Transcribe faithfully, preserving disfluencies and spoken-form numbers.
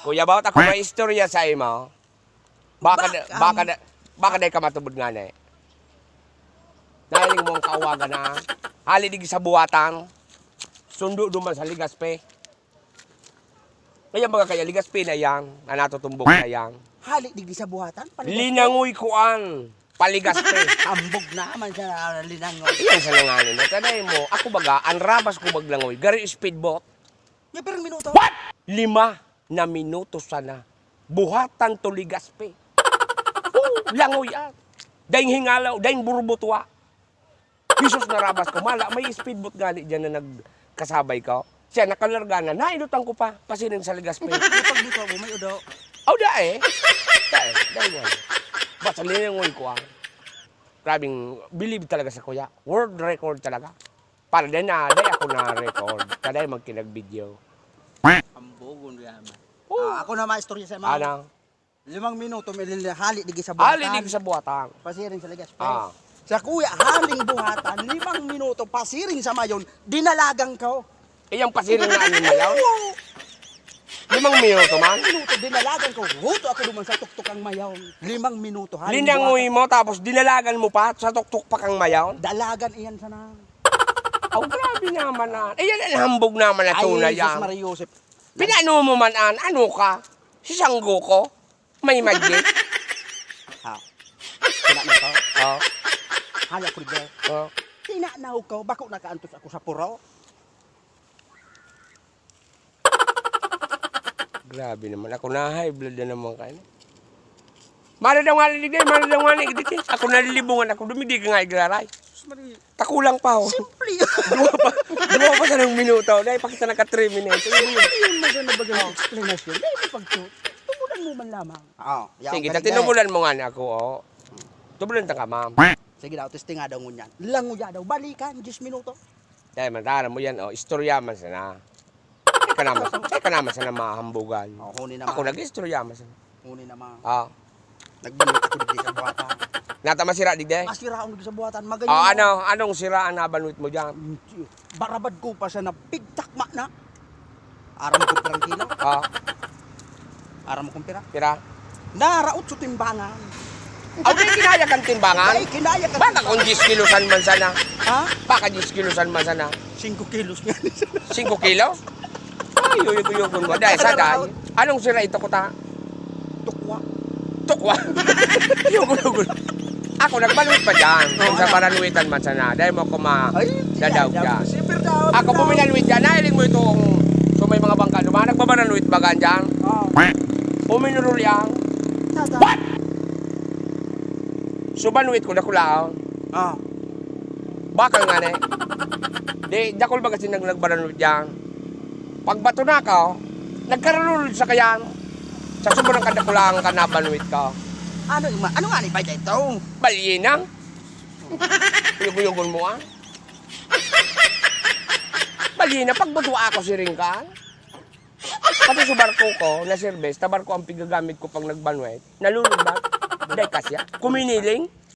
Kuya Bot, ako may istorya sa imo. Baka da-, Baka? baka da-, baka dai ka matubod ngani. Nahiling mo ang kawaga na hali digdi sa buhatan. Sundo duman sa Legazpi. Kaya mga kaya Legazpi na yang, na natutumbok na yang. Hali digdi sa buhatan? Paligas Linangoy kuan. Paligas pa eh. Ambog naman siya na linangoy. Iyan sa nanganin na tanay mo. Ako baga, ang rabas ko maglangoy, gari speedboat. May pirang minuto? What? Lima na minuto sana. Buhatan to Legazpi. Oh, langoy ah. Daing hingalaw, daing burbutua. Jesus na rabas ko. Mala, may speedboat nga di dyan na nagkasabay ko. Siya, nakalarga na. Nainutan ko pa. Pasiring sa Legazpi. Kapag dito ako, may udo. Aw, da eh. Da eh. Da eh. Basta linangoy ko ah. Grabing bilib talaga sa kuya. World record talaga. Para din na, dai ako na-record. Kadai magkinag-video. Ambogon yaman. Oo. Ah, ako na maistorya sa mga Ano? Limang minuto, may lili-, hali digdi sa Hali buhatan. digdi sa buhatan. Pasiring sa Legazpi. Ah. Sa kuya, haling buhatan, limang minuto, pasiring sa mayon, dinalagan ko. Iyang pasiring na ano mayon? Oo. Limang minuto man? Minuto, dinalagan ko. Huto ako duman sa tuktok ang mayon. Limang minuto, haling Linangoy buhatan. mo, tapos dinalagan mo pa sa tuktok pa kang mayon? Dalagan iyan sana. Aw, grabe naman na. Eh, yan ang hambog naman na Ay, tunay Jesus yan. Maria Joseph. Pinano mo man an? Ano ka? Si Sanggo ko? May magic? Ha? Tinanaw ko? Oh. Hala, Freddy. Oh. Tinanaw ko, bako nakaantos ako sa puro. Grabe naman. Ako na high blood na naman kayo. Mara daw nga ligay, mara daw nga ligay. Ako nalilibungan ako, dumigdi ka nga igraray. Sus, Maria. Takulang pa, oh. Simple yun. Duwa pa, duwa pa sa nang minuto. Dahil pakita nagka three minutes. Simple yun, mas ano ba ganun explanation? Dahil mo pag-, tumulan mo man lamang. Oo, yaw Sige, ka rin, tatinubulan mo nga na ako, oh. Tubulan ta ka, ma'am. Sige daw, testing nga daw ngunyan. Languya daw, balikan, diyes minuto. Dahil mataram mo yan, oh, istorya man sana. Ay ka naman, ay ka naman sana mahambugan. Oh, huni naman. Ako nag-istorya man sana. Huni naman. Ah. Nagbanwit ako digdi sa buhatan. Nata masira digdi? Masira akong digdi sa buhatan. Maganyan Ah, ako. ano? Anong sira ang nabanwit mo dyan? Mm, tiyo. Barabad ko pa siya na pigtakma na. Aram ko pirang kilo. Ah. Aram mo kung pira? Pira? Naraot sa timbangan. Aw, di kinaya kang timbangan? Ay, kinaya ka Baka timbangan. kung diyes kilosan man sana. Ha? Baka diyes kilosan man sana. Singko kilos nga. Singko kilos? Ay, uyog-uyogon mo. Dahil sa dahil. Anong sira ito ko ta? Tukwa. Tukwa? Uyog-uyogon. Ako, nagbanwit pa dyan. Oo, Kung sa ano? Baranwitan man sana. Dahil mo ako ma... Ay, Dadaw dyan. Siyempre daw, Ako dadaw. puminanwit dyan. Nahiling mo itong... So, may mga bangka naman. Nagbabaranwit ba ka dyan? Oo. Puminurul yan. Tata. What? So, banwit ko, dakulaon. Ah. Bakal nga na eh. Di, dakul baga sinag nagbaranwit dyan. Pagbato na ka, oh, nagkarulul sa kayan. Sa sobrang kadakulaan ka, nabanwit ka. Ano, ima-, ano nga ni ba ito? Balyena? Uyog-uyogon mo, ah. Balyena, pagbato ako, siring ka. Pati sa barko ko, na service, ta barko ang pigagamit ko pag nagbanwit. Nalulubak. Dahil kasya. Kuminiling.